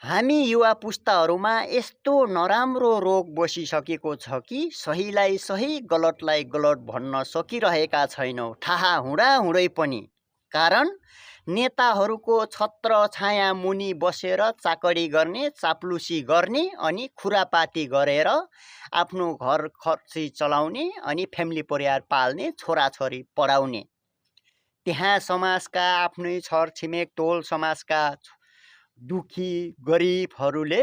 हामी युवा पुस्ताहरूमा यस्तो नराम्रो रोग बसिसकेको छ कि सहीलाई सही गलतलाई गलत भन्न सकिरहेका छैनौँ थाहा हुँदै पनि। कारण नेताहरूको छत्र छाया मुनि बसेर चाकरी गर्ने, चाप्लुसी गर्ने अनि खुरापाती गरेर आफ्नो घर खर्ची चलाउने अनि फ्यामिली परिवार पाल्ने, छोराछोरी पढाउने। त्यहाँ समाजका आफ्नै छरछिमेक टोल समाजका दुखी गरिबहरूले,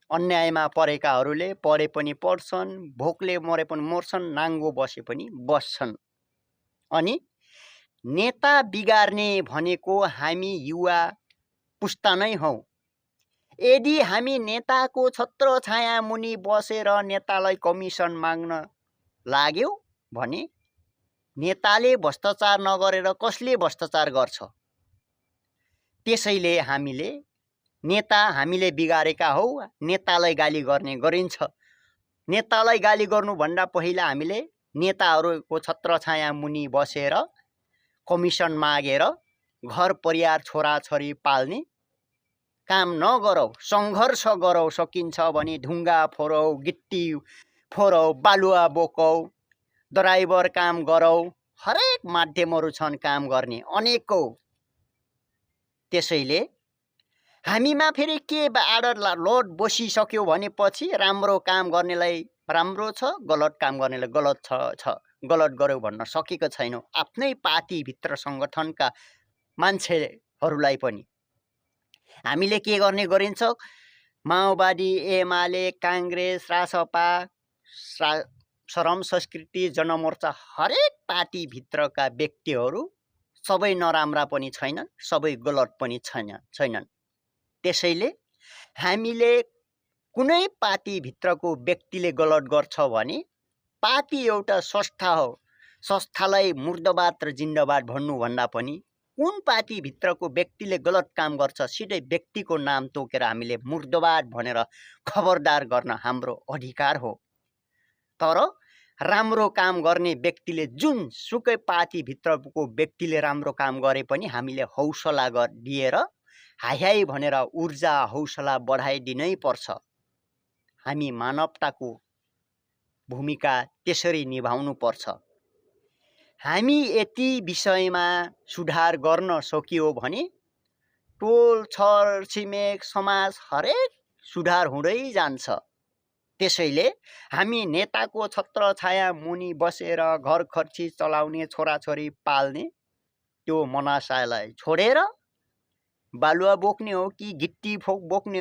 अन्यायमा परेकाहरूले पढे पनि पढ्छन्, भोकले मरे पनि मर्छन्, नाङ्गो बसे पनि बस्छन्। अनि नेता बिगार्ने भनेको हामी युवा पुस्ता नै हौ। यदि हामी नेताको छत्र छाया मुनि बसेर नेतालाई कमिसन माग्न लाग्यौँ भने नेताले भ्रष्टाचार नगरेर कसले भ्रष्टाचार गर्छ? त्यसैले हामीले बिगारेका हौ, नेतालाई गाली गर्ने गरिन्छ। नेतालाई गाली गर्नुभन्दा पहिला हामीले नेताहरूको छत्र छाया मुनि बसेर कमिसन मागेर घर परिवार छोराछोरी पाल्ने काम नगरौ, सङ्घर्ष गरौ। सकिन्छ भने ढुङ्गा फोरौ, गिट्टी फोरौ, बालुवा बोकौ, ड्राइभर काम गरौ। हरेक माध्यमहरू छन् काम गर्ने, अनेकौँ। त्यसैले हामीमा फेरि के आदत लोड बसिसक्यो भनेपछि राम्रो काम गर्नेलाई राम्रो छ, गलत काम गर्नेलाई गलत छ, गलत गर्यो भन्न सकेको छैनौँ आफ्नै पार्टीभित्र सङ्गठनका मान्छेहरूलाई पनि। हामीले के गर्ने गरिन्छ? माओवादी, एमाले, काङ्ग्रेस, रासपा, श्रम संस्कृति, जनमोर्चा, हरेक पार्टीभित्रका व्यक्तिहरू सबै नराम्रा पनि छैनन्, सबै गलत पनि छैनन्। त्यसैले हामीले कुनै पार्टीभित्रको व्यक्तिले गलत गर्छ भने पार्टी एउटा संस्था हो, संस्थालाई मुर्दाबाद र जिन्दाबाद भन्नुभन्दा पनि कुन पार्टीभित्रको व्यक्तिले गलत काम गर्छ सिधै व्यक्तिको नाम तोकेर हामीले मुर्दाबाद भनेर खबरदार गर्न हाम्रो अधिकार हो। तर राम्रो काम गर्ने व्यक्तिले, जुन सुकै पार्टीभित्रको व्यक्तिले राम्रो काम गरे पनि हामीले हौसला दिएर हाई भनेर ऊर्जा हौसला बढाइदिनै पर्छ। हामी मानवताको भूमिका त्यसरी निभाउनु पर्छ। हामी यति विषयमा सुधार गर्न सकियो भने टोल छर छिमेक समाज हरेक सुधार हुँदै जान्छ। त्यसैले हामी नेताको छत्र छाया मुनि बसेर घर खर्ची चलाउने, छोराछोरी पाल्ने त्यो मनासालाई छोडेर बालुवा बोक्ने हो कि गिट्टी बोक्ने